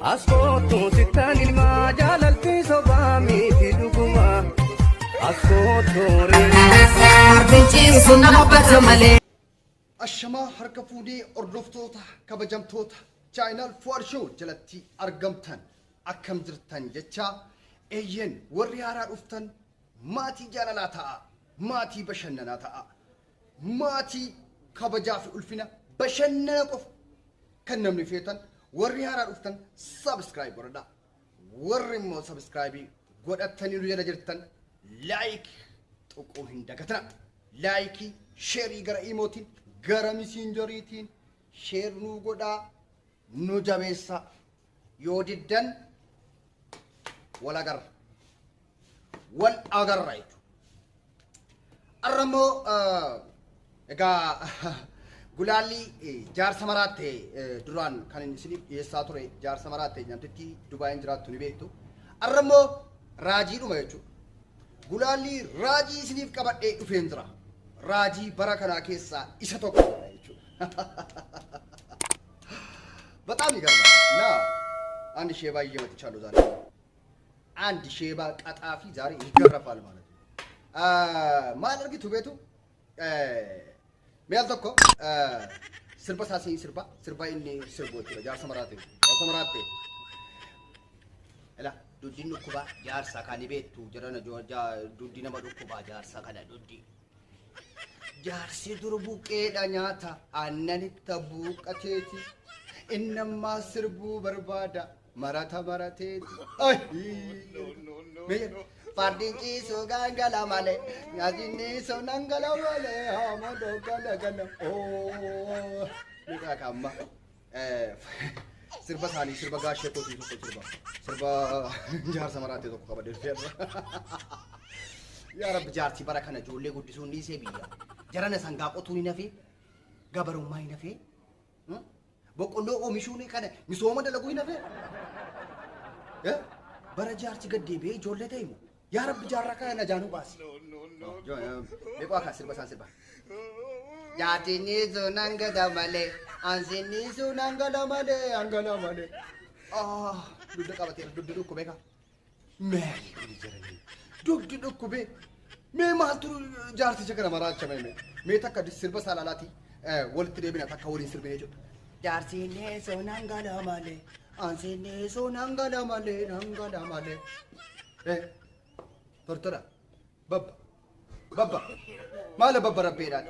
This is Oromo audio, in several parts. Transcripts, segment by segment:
As kootu sittaan ilmaa jaalalti sobaa miti dhuguma. As kootu Finciisu nama bata malee. Ashamaa harka fuudhee hordoftoota kabajamtoota chaayinaal Fuwaar Show jalatti argamtan akkam jirtan jecha eeyyeen warri haaraa dhuftan maatii jaalalaa ta'a, maatii bashannanaa ta'a, maatii kabajaa fi ulfina bashannana qofa kan namni feetan warri haaraa dhuftan subscribe godhadhaa. Warri immoo subscribe godhattanii nu jala jirtan like tuquu hin dagatina. Like share gara imootiin gara misiinjoriitiin share nuu godhaa nu jabeessaa. Yoo diddan wal agarra. Wal agarra jechuudha. Har'a immoo egaa gulaalli jaarsa maraatte duraan kan inni isiniif dhiyeessaa ture jaarsa maraatte namtittii Dubaayin jiraattu ni beektu. Har'a immoo raajiidhuma jechuudha. Gulaalli raajii isiniif qabadhee dhufeen jira. Raajii bara kanaa keessaa isa tokko jechuudha. በጣም ይገርማል። እና አንድ ሼባ ይዤ መጥቻለሁ ዛሬ። አንድ ሼባ ቀጣፊ ዛሬ ይገረፋል ማለት ነው። Maal argitu beetu mee al tokko sirba isaa siin sirba sirba inni sirbu jechuudha jaarsa maraate jaarsa maraate. Ela duddi dhukkubaa jaarsa kan beektu jedhana duddi nama dhukkubaa jaarsa kana duddi. Jaarsi dur buqqeedha nyaata aannanitta buuqqateeti. Inni ammaa sirbuu barbaada marata marateeti. Fardiin ciisuu gangala malee nyaatinni nangala malee hamadoo gala gala. Oo. Miidhaa kaamma. Sirba isaanii sirba gaashee kootii tokko sirba sirba jaarsa maraatee tokko qabadee dhufeerra. Yaa Rabbi jaarsi bara kana ijoollee guddisuun dhiisee biyya. Jarana sangaa qotuun hin hafee gabarummaa hin hafee boqqolloo oomishuun kana misooma dalaguu hin hafee. Bara jaarsi gad deebi'ee ijoollee ta'e moo? Yaa Rabbi jaarraa kana na jaanuu baasi. Meeqaa kan sirba isaan sirba. Jaartinni sun hangata malee, ansinni sun hangala malee, hangala malee. Ah, dugda qabateera, dugdi dhukkubee kaa. Maali kuni jedhanii. Dugdi dhukkubee. Mee maaltu jaarticha kana maraacha mee? Mee takka sirba isaa laalaati walitti deebina takka waliin sirbinee jiru. Jaarsinni sun hangala malee, ansinni sun hangala malee, hangala malee. Tortora. Babba. Babba. Maala babba rabbeedhaan.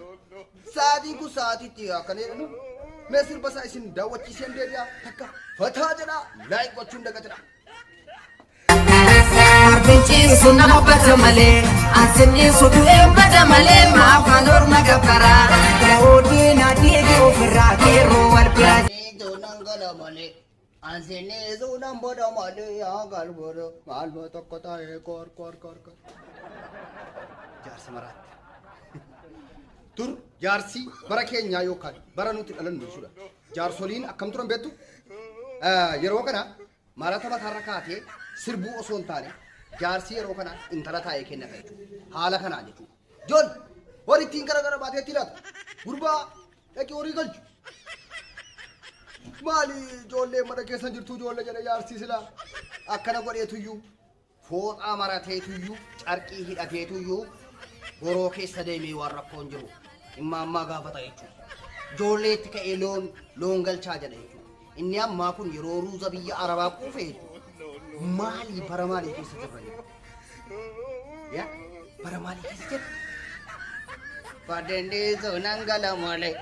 Sa'aatiin kun sa'aatiitti akkana jedhanu. Mee sirba isaa isin daawwachiiseen deebi'a takka fataa jedhaa like gochuun dagatina. Finciisu nama bata malee. Ansinniisu du'een bada malee maafaan orma gabbaraa. Ga'oo diinaa dhiigi ofirraa qeerroo wal bira. Nangala malee. Ansinniisu nan boda malee yaa galbodo maalmoo tokko ta'ee koor koor koor koor. Jaarsa maraatte. Dur jaarsi bara keenyaa yookaan bara nuti dhalannu jechuudha. Jaarsoliin akkam turan beektu? Yeroo kana marata mataarra kaatee sirbuu osoo hin taane jaarsi yeroo kana intala taa'ee kennata jechuudha. Haala kanaan jechuudha. Joon horii ittiin gara gara baatee itti laata. Gurbaa dhaqii horii galchu. Maali ijoollee mana keessa jirtu ijoollee jedhe jaarsi silaa akkana godheetuyyuu fooxaa marateetuyyuu carqii hidhateetuyyuu goroo keessa deemee waan rakkoon jiru dhimma ammaa gaafata jechuudha. Ijoollee itti ka'ee loon loon galchaa jedha jechuudha. Inni ammaa kun yeroo ruuza biyya Arabaa quufe jechuudha. Maali bara maalii keessa jirra jechuudha. Yaa bara maalii keessa jirra? Fardeenniisu nan gala malee,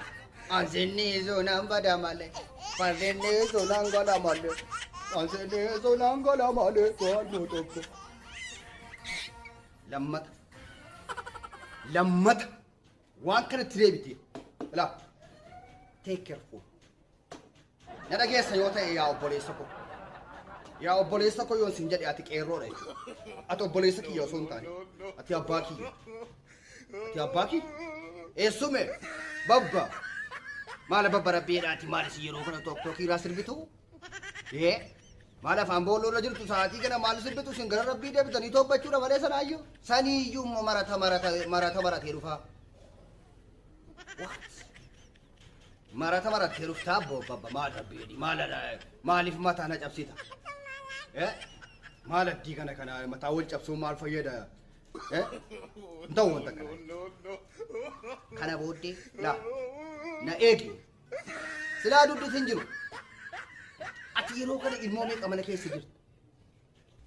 ansinniisu nan bada malee. Fardeenniisu nan gala malee, ansinniisu nan gala malee. Waanuma tokko. Lammata. Lammata. Waan kanatti deebite. Ilaa. Take careful. Na dhageessa yoo ta'e yaa obboleessa koo. Yaa obboleessa koo yoon sin jedhe ati qeerroodha jechuudha. Ati obboleessa kiyya osoo hin taane. Ati abbaa kiyya. Ati abbaa kiyya? Eessume? Babba. Maala babba rabbiidhaati maal isin yeroo kana tokko kiiraa sirbitu? Ee? Maal afaan boolloo irra jirtu sa'aatii kana maal sirbitu isin gara rabbii deebitanii toobbachuudha malee sanaayyuu. Saniiyyuu immoo marata marata marata maratee dhufaa. What? Marata marattee dhuftaa abboo babba maal rabbi jedhi maal maaliif mataa na cabsita? Eh? Maal addii kana kana mataa wal cabsuun maal fayyada? Eh? Hin ta'u wanta kana. Kana booddee laa na eegi. Silaa dudduutu hin jiru. Ati yeroo kana ilmoo meeqa mana keessa jirta?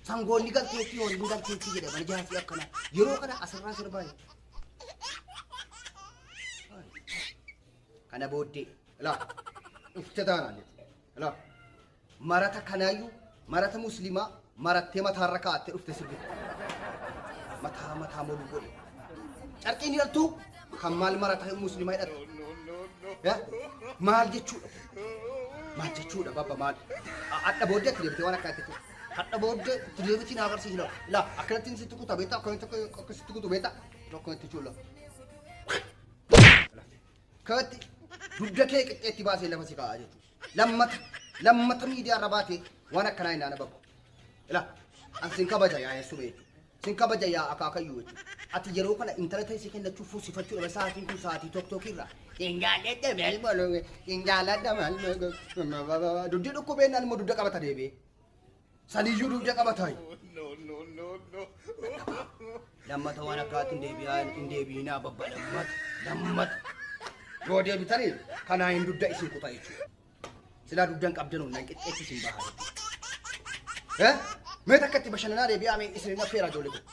Sangoonni galteetti horiin galteetti jedha mana jaartii akkanaa. Yeroo kana asirraa sirbaa jiru. Kana booddee laa dhufte taanaan jechuudha. Laa marata kanaayyuu marata musliimaa marattee mataarra kaa'attee dhufte sirbite. Mataa mataa moluu godhe. Carqiin hidhattuu kan maal marata musliimaa hidhatu. Ya? Maal jechuudha? Maal jechuudha babba maal? Hadha booddee itti deebitee waan akka itti hadha booddee itti deebitii naa agarsiisi laa. Laa akkanatti sitti kuta beektaa akkanatti akka sitti kutu beektaa akkanatti jechuudha. Kanatti dugda kee qixxeetti baasee lafa si kaa'a jechuudha. Lammata lammata miidiyaa irra baatee waan akkanaa hin naana babba. Ilaa an sin kabaja yaa eessuma jechuudha. Sin kabaja yaa akaakayyuu jechuudha. Ati yeroo kana intala ta'e si kennachuu fuusifachuudha malee sa'aatiin kun sa'aatii tokkookii irraa. Hin jaalladha maal hin jaalladha maal dugdi dhukkubeen immoo dugda qabata deebi'ee. Saniyyuu dugda qabata. Lammata waan akkaatti hin deebi'aa hin deebi'inaa babba lammata lammata. Yoo deebitanii kanaa hin dugda isin kuta jechuudha. Silaa dugda hin qabdanu nan qixxeetti isin baha jechuudha. Eh? Mee takka itti bashannanaa deebi'aa mee isin hin affeera ijoollee kun.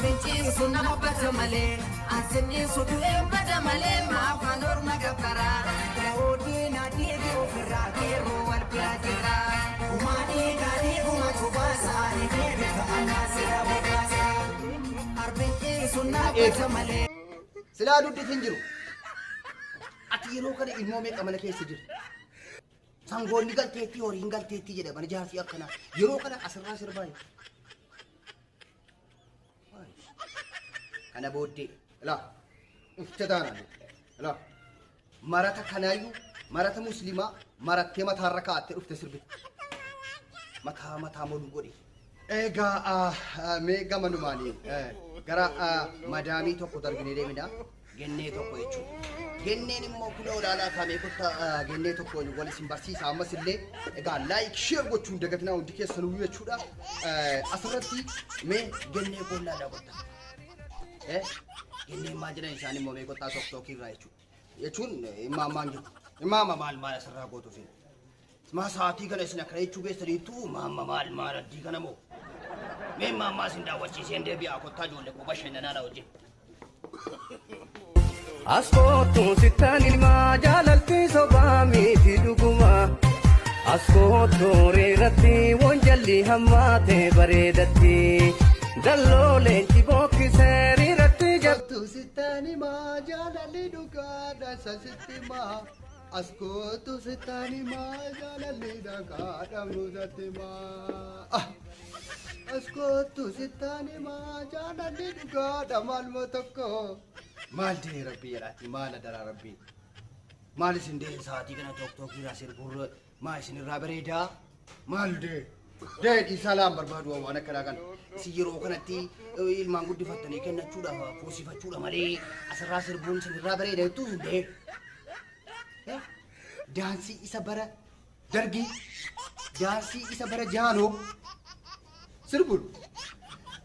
Finciisu nama bata malee, ansinniisu du'een bada malee, maafaan orma gabbaraa. Daawudii na dhiigi ofirraa qeerroo wal bira jira. Gumaa dhiigaa dhiiguma cubaasaa ni deebita annaa sira bobaasaa. Arbinciisu na bata malee. Silaa dugdi hin jiru. Ati yeroo kana ilmoo meeqa mana keessa jirta? Sangoonni galteetti horiin galteetti jedha mana jaartii akkanaa. Yeroo kana asirraa sirbaa jiru. Kana booddee laa dhufte taanaan laa marata kanaayyuu marata musliimaa marattee mataarra kaa'attee dhufte sirbite. Mataa mataa moluu godhe. Egaa mee gamanumaanii gara madaamii tokko darbinee deemina. Gennee tokko jechuudha. Genneen immoo kun olaanaa kaamee kottaa gennee tokko wal isin barsiisa ammas illee egaa like share gochuun dagatinaa hundi keessanuu jechuudha. Asirratti mee gennee kollaa kottaa. Genneen maal jedhan isaan immoo mee kottaa tokkookii irraa jechuudha. Jechuun imaamaan jiru. Imaama maal maal asirraa gootu isin. Maa sa'aatii kana isin akkana jechuu keessaniittuu maamma maal maal addii kana moo. Mee maammaa isin daawwachiiseen deebi'aa kottaa ijoollee koo bashannanaa na wajjin. As kootu sittaan ilmaa jaalalti sobaa miti dhuguma. As kootu reeratti wanjalli hammaate bareedatti. Dalloo leenci bookkisee riiratti jab. Kootu sittaan himaa jaalalli dhugaadha sasitti himaa. As kootu sittaan himaa jaalalli dhugaadha musatti himaa. Ah! As kootu sittaan himaa jaalalli dhugaadha maalmoo tokko. Maal dee rabbii jedhaati maal adaraa rabbii. Maal isin dee sa'aatii kana tokkookii irraa sirbuurra maa isin irraa bareedaa? Maal dee? Dee dhiisaa laan barbaadu waan akkanaa kana. Isin yeroo kanatti ilmaan guddifattanii kennachuudhaaf fuusifachuudha malee asirraa sirbuun isin irraa bareeda jettuu isin dee. Daansii isa bara dargii daansii isa bara jaanoo sirbuun.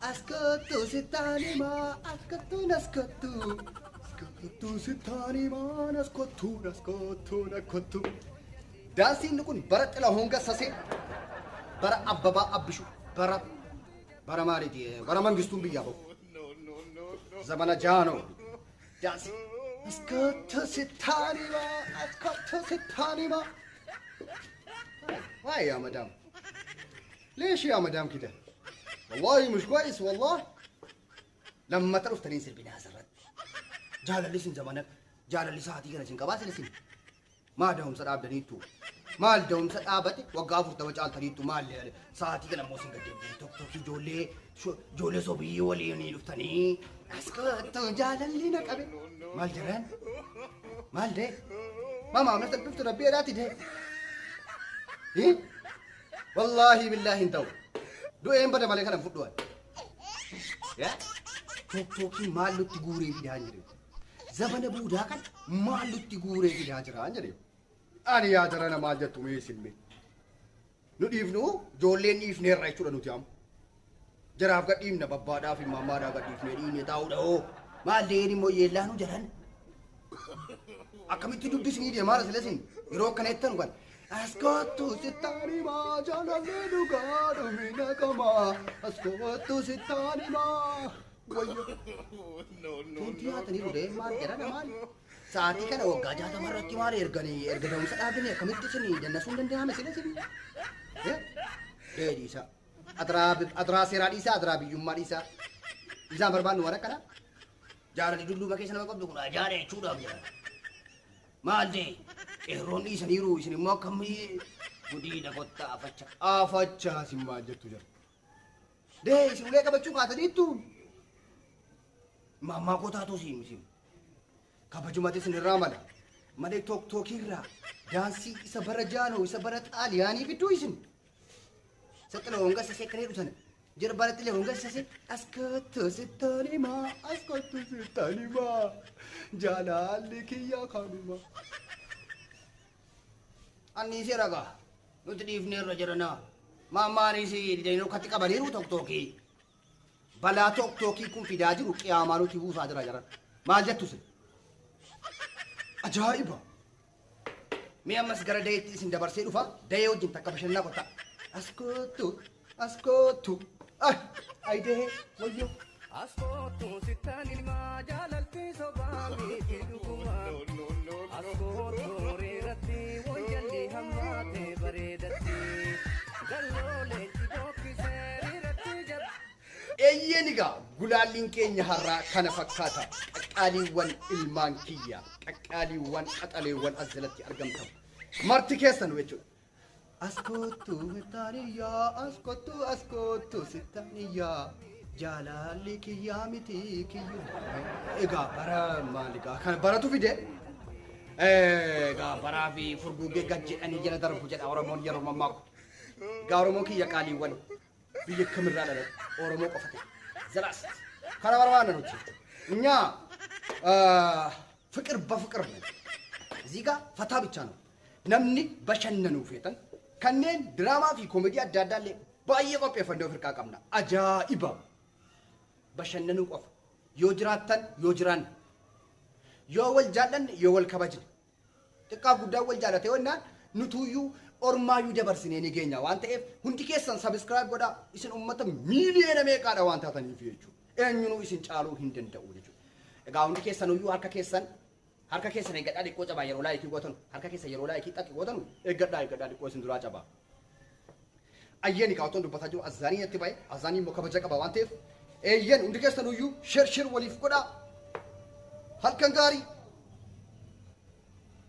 Askottu sittaan himaa askottu naskottu. Askottu sittaan himaa naskottu naskottu naskottu. Daansiin kun bara Xilahuun Gassasee, bara Abbabaa Abbishuu, bara bara maaliiti bara Mangistuun biyyaa bahu. Zamana jaanoo. Daansii. Askottu sittaan himaa askottu sittaan himaa. واي يا مدام ليش يا مدام كده والله مش كويس والله لما تعرف تنين سربina asirratti jaalalli isin zamana jaalalli sa'aatii kana isin qabaa isin maa da'umsa dhaabdaniittu maal da'umsa dhaabate waggaa 40 caaltaniittu maal sa'aatii kana immoo isin gaddeebitanii tokko tokko ijoollee ijoollee sobii waliin dhuftanii as kottu jaalalli na qabe maal jedhan maal dee maama amna dhuftu rabbii jedhaati dee Wallaahi billaahi hin ta'u. Du'een bada malee kana hin fudhu ani. Toktookiin maal nutti guuree fidaa hin jiru. Zabana buudaa kan maal nutti guuree fidaa jiraan jedhe. Ani yaa jarana maal jettu mee isin mee. Nu dhiifnu ijoolleen dhiifneerra jechuudha nuti amma. Jaraaf gad dhiifna babbaadhaa fi maammaadhaa gad dhiifnee dhiifnee taa'uudha hoo. Maal deeyin immoo yeellaa nu jaran. Akkamitti dubbisnii deemaa jira silesin yeroo akkana jettan kan. As kottu sittaan himaa jaalallee dhugaa dhumina qamaa. As kottu sittaan himaa. Wayyo. Tuuntii nyaatanii dhugee maal jedhan maal? Sa'aatii kana waggaa 60 irratti maal erganii erga da'umsa dhaabanii akkamitti isin dannasuun danda'ame sila isin? Dee dhiisaa. Adiraa seeraa dhiisaa, adiraa biyyummaa dhiisaa. Isaan barbaannu waan akkana. Jaalalli dulluma keessa nama qabdu kun ajaa'ibaa jechuudhaaf jedha. Maal ta'e qeerroon dhiisaniiru isin immoo akkamii gudiidha kottaa afacha. Afachaa isin maal jettu jira. Dee isin ulee qabachuu kaataniittu. Maammaa koo taatu siin isin. Kabajumati isin irraa mala. Malee tooktookii irraa daansii isa bara jaanoo isa bara xaaliyaanii fidduu isin. Saxila honga sasee akkana jedhu sana. Jara bara xilee honga sasee as kottu sittaan himaa as kottu sittaan himaa jaalalli kiyya kanuma. Anniisee ragaa nuti dhiifneerra jedhanaa. Maammaanis didanii harkatti qabaniiru toktookii. Balaa toktookii kun fidaa jiru qiyaamaa nuti buusaa jira jaran. Maal jettu isin? Ajaa'iba! Mee ammas gara dayeetti isin dabarsee dhufa. Dayee wajjin takka bashannanaa kottaa. As kottu, as kottu. Ay dayee, wayyoo. As kottu sittaan ilmaa jaalalti sobaa miti dhuguma. As kottu reeratti wayyanni hammaate bareedatti. Galloo leenci bookkisee riiratti jab. Eeyyeen egaa gulaalliin keenya har'aa kana fakkaata. Qaqqaaliiwwan ilmaan kiyya, qaqqaaliiwwan qaxaleewwan as jalatti argamtan. Marti keessan jechuudha. As kottu sittaaniyyaa, as kottu, as kottu sittaaniyyaa. Jaalalli kiyyaa miti kiyyu. Egaa bara maal egaa kana baratu fide. Egaa baraa fi furguggee gad jedhanii jala darbu jedha Oromoon yeroo mammaaku. Egaa Oromoo kiyya qaaliiwwan biyya kamirraa dhalate Oromoo qofa ta'e. Zalaas kana barbaanna nuti. እኛ ፍቅር በፍቅር ነው። እዚህ ጋር ፈታ ብቻ ነው። Namni bashannanuu feetan kanneen diraamaa fi koomedii adda addaa illee baay'ee qopheeffannee of hirkaa qabna. Ajaa'iba! Bashannanuu qofa. Yoo jiraattan yoo jiraanne, yoo wal jaallanne, yoo wal kabajne, xiqqaa guddaa wal jaalate wannaan nutuyyuu ormaayyuu dabarsinee ni geenya waan ta'eef hundi keessan subscribe godhaa. Isin ummata miiliyoona meeqaadha waan taataniif jechuudha. Eenyunuu isin caaluu hin danda'u jechuudha. Egaa hundi keessanuyyuu harka keessan eeggadhaa xiqqoo cabaa yeroo like gootanu harka keessa yeroo like xaqi gootanu eeggadhaa eeggadhaa xiqqoo isin duraa cabaa. Ayyeen egaa otoon dubbataa jiru azaanii natti ba'e. Azaanii immoo kabaja qaba waan ta'eef eeyyen hundi keessanuyyuu share share waliif godhaa. Halkan gaarii.